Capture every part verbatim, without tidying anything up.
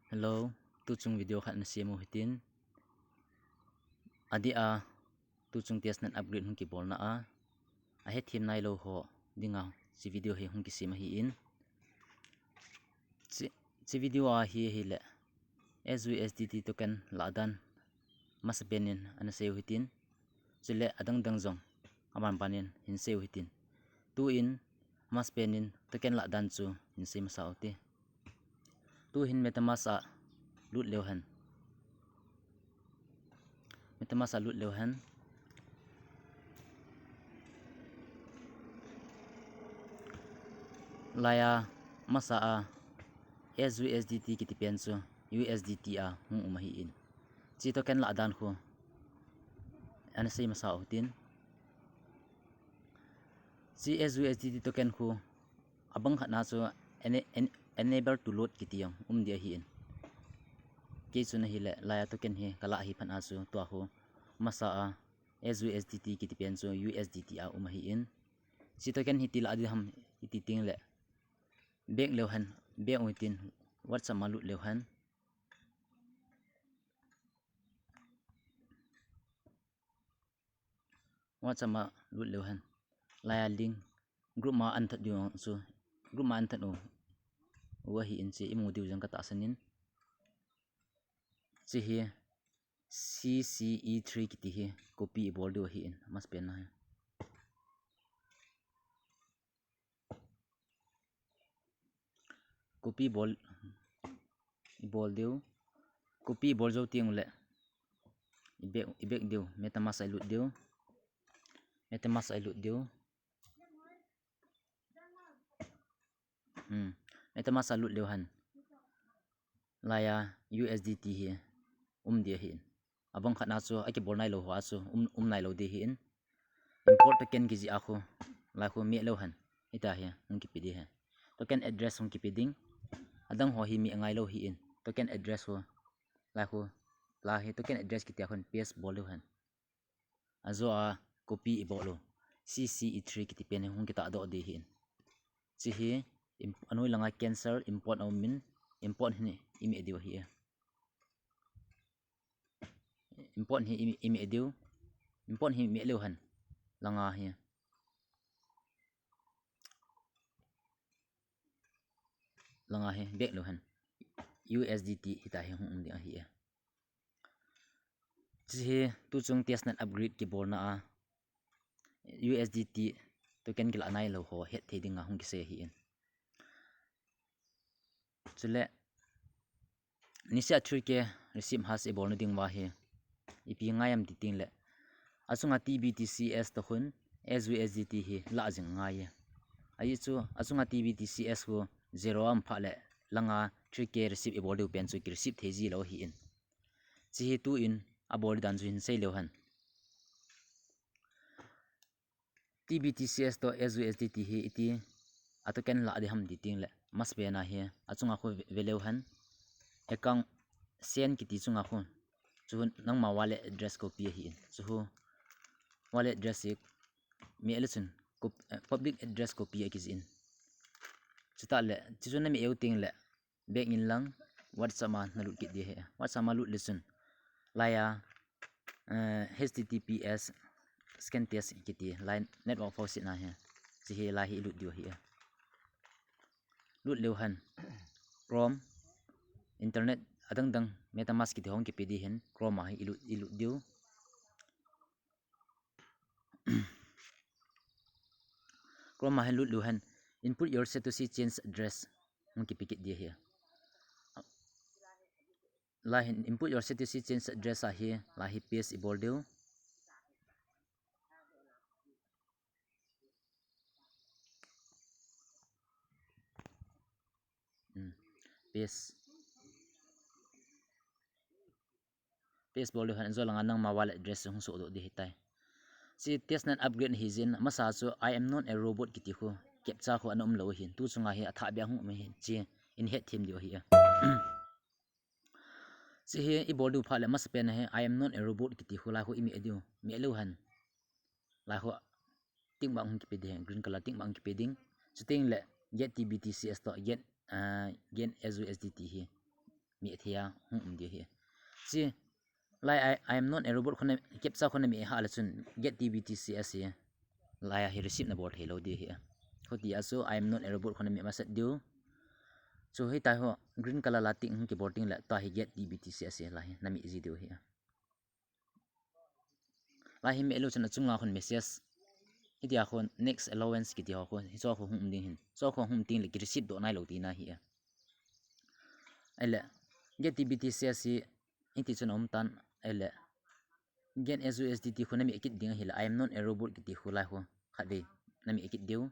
Hello, tuchung video khat na sem u hitin. Adeh a, tuchung testnet upgrade hung kibolna a, ahethem nailou ho dinga hiche video hi hung kisem ahin. Hiche, hiche video a hi ahile S U S D T token lahdan masapen in ana sei u hitin. Chule adang dang jong aban ban in hin sei u hitin. Tuin masapen in token lahdan chu hin sei masa u hite. Tuhin MetaMask a lut leu hen. MetaMask a lut leu hen. Laiya masa a S U S D T kiti pen chu U S D T a hung um ahin. Hiche token lahdan khu ana sei masa u hitin. Hiche S U S D T token khu abang khat na chu ena-, en-, enable to load kiti jong um ding ahin. Kei chun ahile laiya token hi kalah hi phat a chu tua khu masa a S U S D T kiti pen chu U S D T a um ahin. Hiche token hi iti lah ding ham iti teng le back leu hen, back u hitin WhatsApp ma lut leu hen. WhatsApp ma lut leu hen. Laiya link group ma an that diu chu, group ma an that u, u ahin, hiche imu diu jong ka tahsan in. Hiche hi C C E three kiti hi copy ibol diu ahin, masapen na hi. Copy bol, ibol diu. Copy ibol jou teng ule i back, i back diu, MetaMask a ilut diu. MetaMask a ilut diu. Hmm. MetaMask a lut leu hen. Laiya U S D T hi um ding ahin. Abang khat na chu akibol nailou ho a chu um, um nailou ding ahin. Import token kiti a khu, lai khu meh leu hen. Hitia hi hung kipe ding ahi. Token address hung kipe ding. Adang ho hi meh ngai lou ahin. Token address khu, lai khu, lai hi token address kiti a khun paste bol leu hen. Ajou a copy ibol u. C C E three kiti pen hi hung kitah doh ding ahin. Hiche hi im-, anoi langa cancel import a um in, import hi imeh diu ahi. Import hi i, imeh diu. Import hi meh leu hen. Langa hi. Langa hi back leu hen. U S D T hitia hi hung um ding ahi. Hiche hi tuchung testnet upgrade kibolna a U S D T token kilah nailou ho hetthei dinga hung kisei ahin. Chule niseh a three K receipt hash ibolna ding uva hi ipi ngai ham ti teng le, achunga T B T C S toh khun S U S D T hi lah jing ngai e. Ajeh chu achunga T B T C S khu zero a um phat le langa three K receipt ibol diu pen chu kireceive thei ji lou ahin. Hiche hi tuin abol dan chu hin sei leu hen. T B T C S toh S U S D T hi iti a token lah ding ham ti teng le, masapen a hi achunga khu ve, ve leu hen. Account send kiti chunga khu, chu nangma wallet address copy ahin. Chu khu wallet address hi meh le chun cop-, eh, public address copy akijih in. Chutah le, chuchu na meh u teng le, back in lang WhatsApp ma nalut kit ding ahi. WhatsApp ma lut le chun laiya, eh, H T T P S scan test kiti lai network faucet na hi. Hiche hi lai hi ilut diu ahi. Lut leu hen. Chrome, internet adang dang, MetaMask kiti hung kipe ding ahin, Chrome a hi ilut, ilut diu. Chrome a hin lut leu hen, input your Satoshi chain address hung kipe kit ding ahi. Lai hin input your Satoshi chain address ahi, lai hi paste ibol diu. Hmm. Paste. Paste bol leu hen, ajou langa nangma wallet address hung sohdoh ding ahitai. Hiche testnet upgrade ahi jeh in, amasa chu I am not a robot kiti khu, captcha khu ana um lou ahin, tuchunga hi athah beh a hung um ahin, hiche in hetthem diu ahi. Hiche hi ibol diu phat le masapen a hi I am not a robot kiti khu lai khu imeh diu, meh leu hen. Lai khu tick mark hung kipe ding, green color tick mark hung kipe ding. Chuteng le get T B T C S toh get, ah, get S U S D T hi mi thei a hung um ding ahi. Chi lai I, I am not a robot khu na, captcha khu na mi ha le chun get T B T C S hi lai a hi receive na bol thei lou ding ahi. Khu ti a chu I am not a robot khu na mi masat diu. Chu hitia ho green color la tick hung kibol teng le tua hi get T B T C S hi lai hi na mi ji diu ahi. Lai hi mi lou chun achung lang khun message. Hitia khun next allowance kiti ho khun, hicho khun hung um ding ahin. Hicho khun hung um teng le ki receive doh nai lou tina ahi. Ahile get T B T C S hi hiti chun aum tan, ahile get S U S D T khu na mi kit ding ahile I am not a robot kiti khu lai khu khatvei na mi kit diu.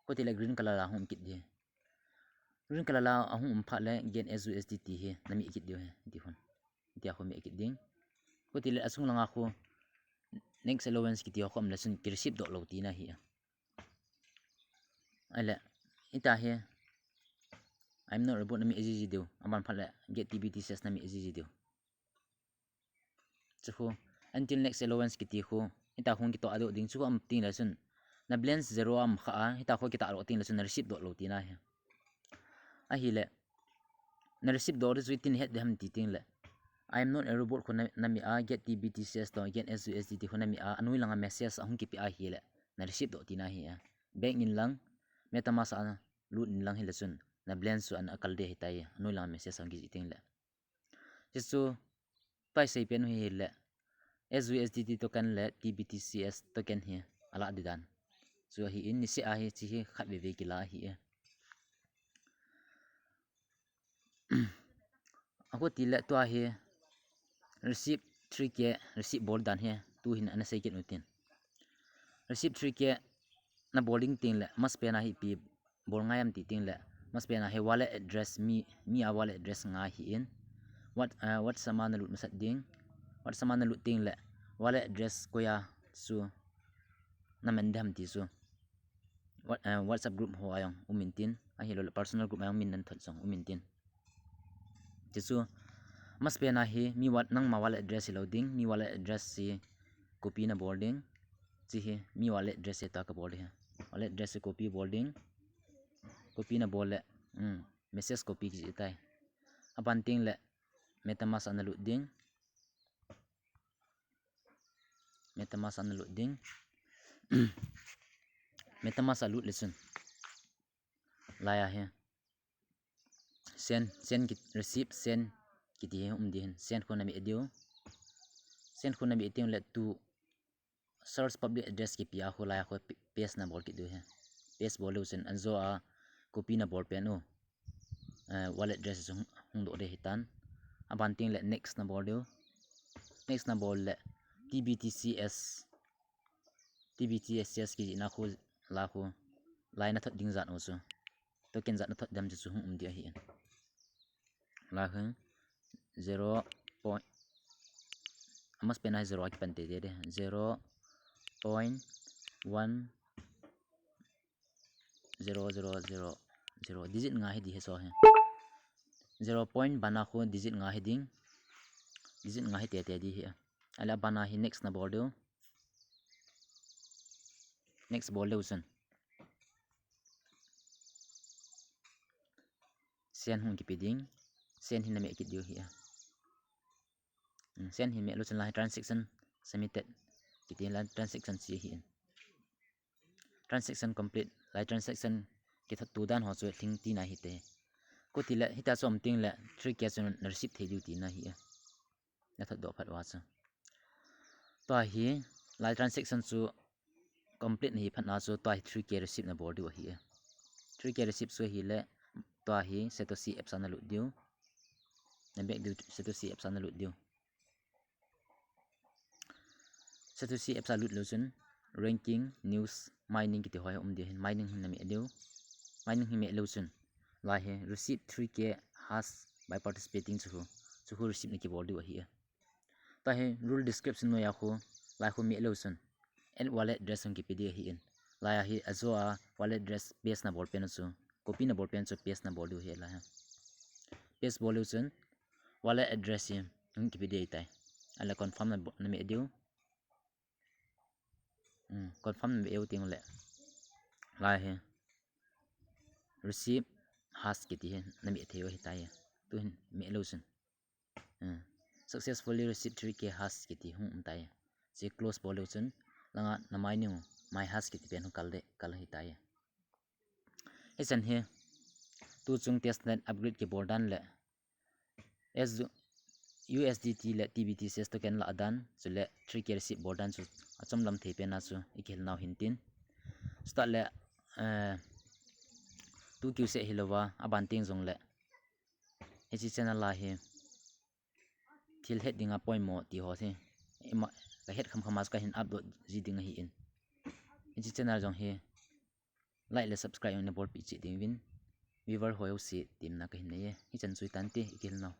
Khu ti le green color la hung um kit ding. Green color la ahung um phat le get S U S D T hi na mi kit diu ahi, ti khun. Hitia khu mi kit ding. Khu ti le achung langa khu next allowance kiti ho khu um le chun ki receive doh lou tina ahi. Ahile hitia hi I am not a robot na mi ji ji diu. Aban phat le get T B T C S na mi ji ji diu. Chu khu until next allowance kiti khu hitia khun kitoh a doh ding. Chu khu um teng le chun na balance zero a um kha a, hitia khu kitah doh teng le chun na receive doh lou tina ahi. Ahile na receive doh ding chu itin het ding ham ti teng le I am not a robot khu na, na mi a get T B T C S to get S U S D T khu na mi a, anoi langa message ahung kipe ahile na receive doh tina ahi. Bank in lang, MetaMask a lut in lang hile chun na balance chu ana kal ding ahitai, anoi langa message ahung kijih teng le. Hichu tua i sei pen u hi le S U S D T token le T B T C S token hi ala ding dan. Chu ahin, niseh a hi chi hi khatvei vei kila ahi. Akhu ti le tua hi receive three K receive bol dan hi tu hin ana sei kit u tin. Receive three K na bol ding teng le, amasapen a hi ipi bol ngai am ti teng le, amasapen a hi wallet address, mi, mi a wallet address ngai ahin. What, uh, WhatsApp a na lut masat ding. WhatsApp a na lut teng le wallet address koi a chu na man ding ham ti chu. What, uh, WhatsApp group ho a jong um in tin, ahilou le personal group a jong min nan thot jong um in tin. Ti chu amasapen a hi mi what, nangma wallet address hilou ding, mi wallet address hi copy na bol ding. Chi hi mi wallet address hi ta ka bol ding hi. Wallet address hi copy bol ding. Copy na bol le, um, message copy kiji tai. Aban teng le MetaMask a na lut ding. MetaMask a na lut ding. MetaMask a lut le chun lai a hi send, send kit, receive, send kiti hi um ding hin. Send khu na mi diu. Send khu na mi teng le tu search public address kipe a khu lai a khu paste na bol kit diu hi. Paste bol le chun ajo a copy na bol pen u, uh, wallet address chu hung doh ding ahi tan. Aban teng le next na bol diu. Next na bol le T B T C S, T B T C S kiji na khu la khu lai na thot ding jat u chu. Token jat na thot dem chu hung um ding ahi. Lai hin zero point, amasapen a hi zero a kipan tete ding. Zero point one zero zero zero zero. Digit nga hi ding hi so hi. Zero point ban a khu digit nga hi ding. Digit nga hi tete ding hi. Ahile aban a hi next na bol diu. Next bol le chun send hung kipe ding. Send hi na mi kit diu hi. Hmm, send hi mi le chun lai transaction submitted kiti, lai transaction chi hi. Transaction complete, lai transaction kithot tu dan ho chu lhing tina ahi te. Khu ti le hitia chu um teng le three K chu na receive thei diu tina ahi. Na thot doh phat uva chu. Tua hi lai transaction chu complete na hi phat na chu tua hi three K receive na bol diu ahi. Three K receive chu ahile tua hi Satoshi apps a na lut diu. Na back diu Satoshi apps a na lut diu. Satoshi apps a lut le chun ranking, news, mining kiti ho hi um ding hin. Mining hin na mi diu. Mining hi mi le chun lai hi receive three K hash by participating chu khu, chu khu receive na kibol diu ahi. Tua hi rule description noiya khu, lai khu mi le chun add wallet address hung kipe ding ahin. Lai a hi ajo a wallet address paste na bol pen chu, copy na bol pen chu paste na bol diu ahi lai a. Paste bol le chun wallet address hi hung kipe ding ahi tai. Ahile confirm na bo-, na mi diu. Hmm, confirm na mi diu teng le lai hi receive hash kiti hi na mi thei u ahi tai. Tuhin meh leu chun, successfully received three K hash kiti hung um tai. Hiche close bol leu chun, langa na MyNew, My Hash kiti pen hung kal de, kal ahi tai. Hichan hi, tuchung testnet upgrade kibol dan le, S U S D T le T B T C S token lah dan, chule three K receive bol dan chu achom lam thei pen a chu ikihil nau hin tin. Start le, eh, tu Q se hilouva, aban teng jong le, hiche channel a hi thil het dinga poimo ti ho hi ima ka het kham kham a chu kahin upload ji ding ahi in. Hiche channel jong hi like le subscribe jong na bolpeh cheh ding uvin, viewer ho jouse temna kahin nei e. Hichan chu hitante, ikihil nau.